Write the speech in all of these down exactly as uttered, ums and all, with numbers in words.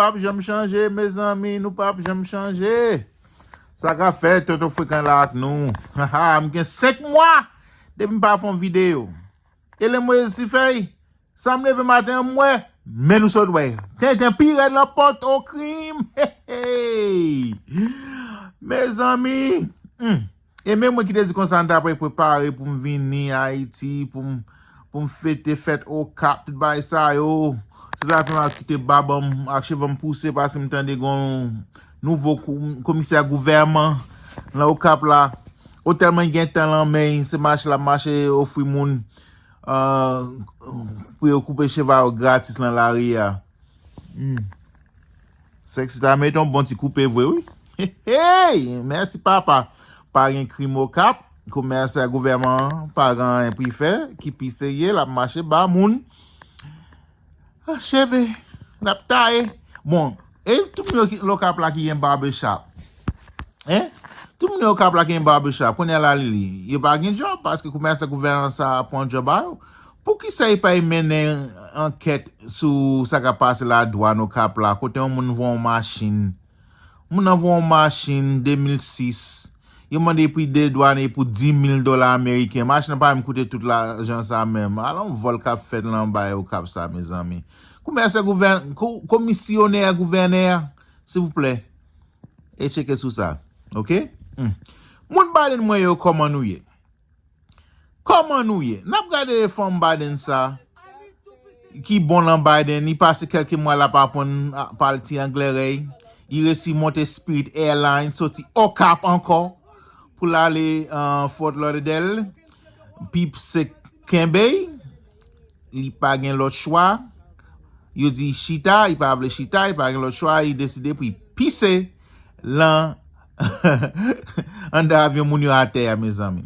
p ap janm chanje, mezanmi, nou p ap janm chanje. Sa k ap fèt, Tonton Frekan la ak nou. Haha, m gen senk mwa depi m pa fè yon videyo. E lè m resi fèy, sa m leve maten an, m wè, men nou sot wè. Tenten pi rèd nan pòt o krim. Hey, hey. Mezanmi. Hmm. E menm mwen ki te di konsa, m ta pre-, prepare pou m vini Ayiti, pou m, pou m fete fèt Okap, tout bagay sa yo. Se sa fè m ap kite bab m ak cheve m pouse, paske m tande gen yon nouvo kou-, komisè gouvèman nan Okap la. Otèl mwen gen tan lan men, se mache l ap mache ofri moun, ah, pou yo koupe cheve yo gratis nan lari a. Hmm. Sexy ta mete yon bon ti koupe vre, wi. Hey, hey! Mèsi, papa. Pa gen krim Okap. Komisè gouvèman an pa gen anyen pou l fè. Ki pi serye, l ap mache ba moun, ah, cheve. L ap taye. Bon, e tout moun yo ki, Okap la ki gen barbershop. Hein? Tout moun yo Okap la ki gen barbershop. Kounye a la, Lili, yo pa gen djòb paske komisè gouvèman sa pran djòb a yo. Poukisa yo pa mennen ankèt sou sa k ap pase la dwàn Okap la, kote yon moun voye yon machin? Moun nan voye yon machin de mil sis. Yo mande pri de dwàn pou dis mil dola ameriken. Machin nan pa menm koute tout lajan sa menm. Alon vòl k ap fèt lan bay Okap sa, mezanmi. Komisè gouvèn-, ko-, komisyonè gouvènè, silvouplè, e tcheke sou sa. Oke? Hmm. Moun Biden mwen yo, kòman nou ye? Kòman nou ye? N ap gade fanm Biden sa, ki bon lan Biden, li pase kèlke mwa l ap aprann a, pale ti anglè rèy. Li resi monte Spirit Airlines, soti Okap ankò, pou l ale, euh, Fort Lauderdale. Pip se kenbe, li pa gen lòt chwa. Yo di chita, li pa vle chita, li pa gen lòt chwa, li deside pou li pise lan anndan avyon moun yo atè a, mezanmi.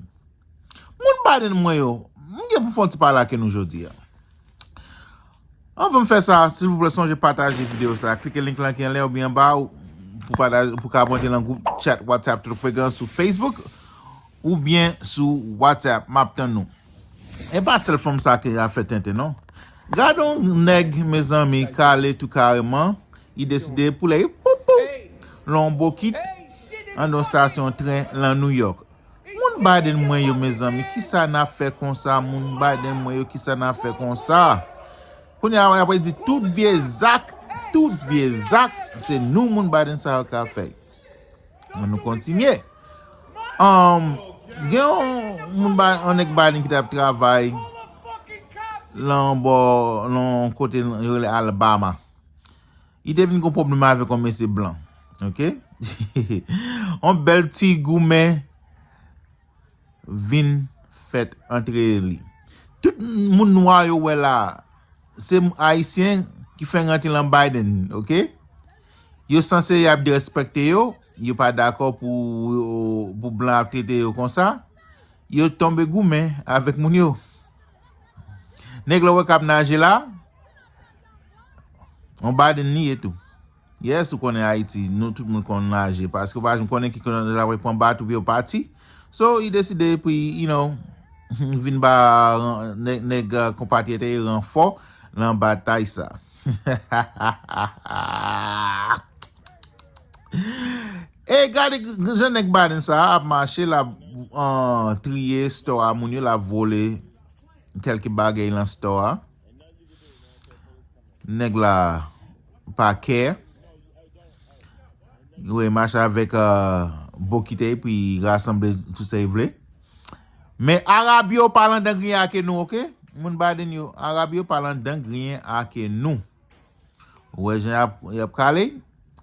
Moun Biden mwen yo, m gen pou fè yon ti pale ak nou jodi a. Anvan m fè sa, silvouplè, sonje pataje videyo sa. Klike link lan ki anlè oubyen anba pou pataje, pou ka monte nan gwoup chat WhatsApp Tout Frekan sou Facebook oubyen sou WhatsApp. M ap tann nou. E pa sèl fanm sa ki ap fè tenten, non. Gade yon nèg, mezanmi, kale tou kareman. Li deside pou lè li poupou lan yon bokit anndan yon stasyon tren lan New York. Moun Biden mwen yo, mezanmi, kisa n ap fè konsa? Moun Biden mwen yo, kisa n ap fè konsa? Kounye a, apre di tout vye zak, tout vye zak, se nou moun Biden sa yo ka fè. Ann nou kontinye. Um, gen yon moun, yon nèg Biden ki t ap travay lan bò, lan kote yo rele Alabama. Li te vin gon pwoblèm avèk yon mesye blan. Oke? Yon bèl ti goumen vin fèt antre li. Tout moun nwa yo wè la, se Ayisyen ki fè rantre lan Biden, oke? Yo sanse y ap derespekte yo, yo pa dakò pou, pou blan ap trete yo konsa. Yo tonbe goumen avèk moun yo. Nèg la w wè k ap naje la, yon Biden li ye tou. Yes, ou konnen Ayiti, nou tout moun konn naje, paske w pa janm konnen ki kote l ap pran bato pou yo pati. So, li deside pou, you know, vin ba nèg, nèg, uh, konpatriyòt li ranfò lan batay sa. E gade jan nèg Biden sa ap mache, l ap, uh, triye store a moun yo, l ap vole kèlke bagay lan store a. Nèg la pa kè. Wi, mache avèk, uh, bokit epi rasanble tout sa li vle. Men Arab yo pa lan dan griyen ake nou, oke? Moun Biden yo, Arab yo pa lan dan griyen ake nou. Ou wè jan y ap, y ap kale?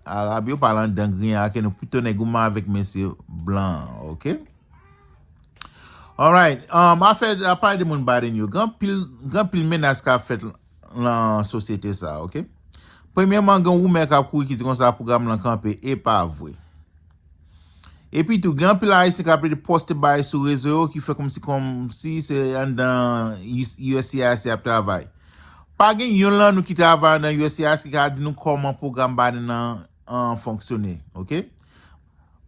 Arab yo pa lan dan griyen ake nou, pito nèg goumen avèk mesye blan an, oke? Alright, um, afè, a pale de moun Biden yo, gen anpil, gen anpil menas k ap fèt lan sosyete sa, oke? Premyèman, gen woumè k ap kouri ki di konsa pwogram lan kanpe, e pa vre. Epi tou, gen anpil Ayisyen k ap rete poste bagay sou rezo yo ki fè kòmsi, kòmsi se anndan USCIS y ap travay. Pa gen yonn lan nou ki travay anndan USCIS ki ka di nou kòman pwogram Biden nan an fonksyone, oke?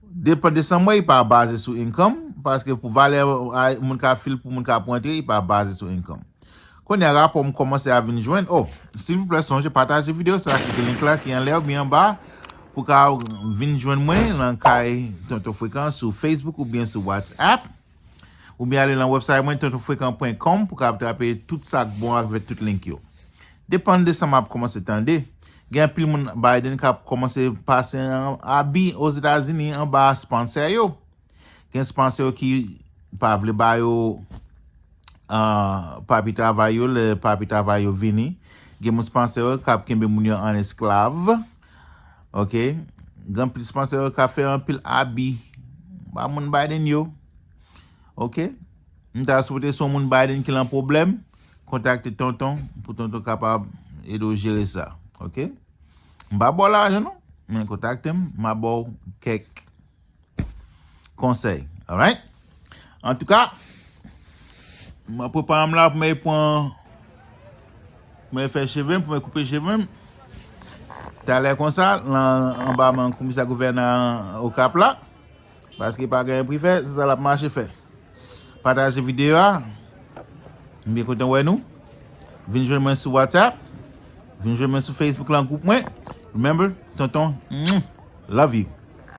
Depann de sa m wè, li pa baze sou income, paske pou valè, a, moun ka fil pou moun ka rantre, li pa baze sou income. Kounye a rapò m kòmanse a vin jwenn. Oh, silvouplè, sonje pataje videyo sa, klike link la ki anlè oubyen anba pou ka vin jwenn mwen nan kay Tonton Frekan sou Facebook oubyen sou WhatsApp. Oubyen ale nan website mwen, tonton frekan pwen kòm, pou ka trape tout sa k bon avèk tout link yo. Depann de sa m ap kòmanse tande, gen anpil moun Biden k ap kòmanse pase an abi Ozetazini anba sponsè yo. Gen sponsè yo ki pa vle ba yo ah, papi travay yo, lè papi travay yo vini. Gen moun sponsè yo k ap kenbe moun yo an esklav. Ok. Gen anpil sponsè yo k ap fè anpil abi ba moun Biden yo. Ok. M ta swete se yon moun Biden ki lan pwoblèm, kontakte tonton pou tonton kapab ede w jere sa. Ok. M pa ba w lajan non, men kontakte m, m a ba w kèk konsèy. Alright? Antouka, mwen prepare m la pou mwen pran, pou mwen fè cheve m, pou mwen koupe cheve m. Talè konsa, lan anba men komisè gouvènè Okap la, paske pa gen pri fè, se sa l ap mache fè. Pataje videyo a. M byen kontan wè nou. Vin jwenn mwen sou WhatsApp. Vin jwenn mwen sou Facebook lan gwoup mwen. Remember, tonton, love you.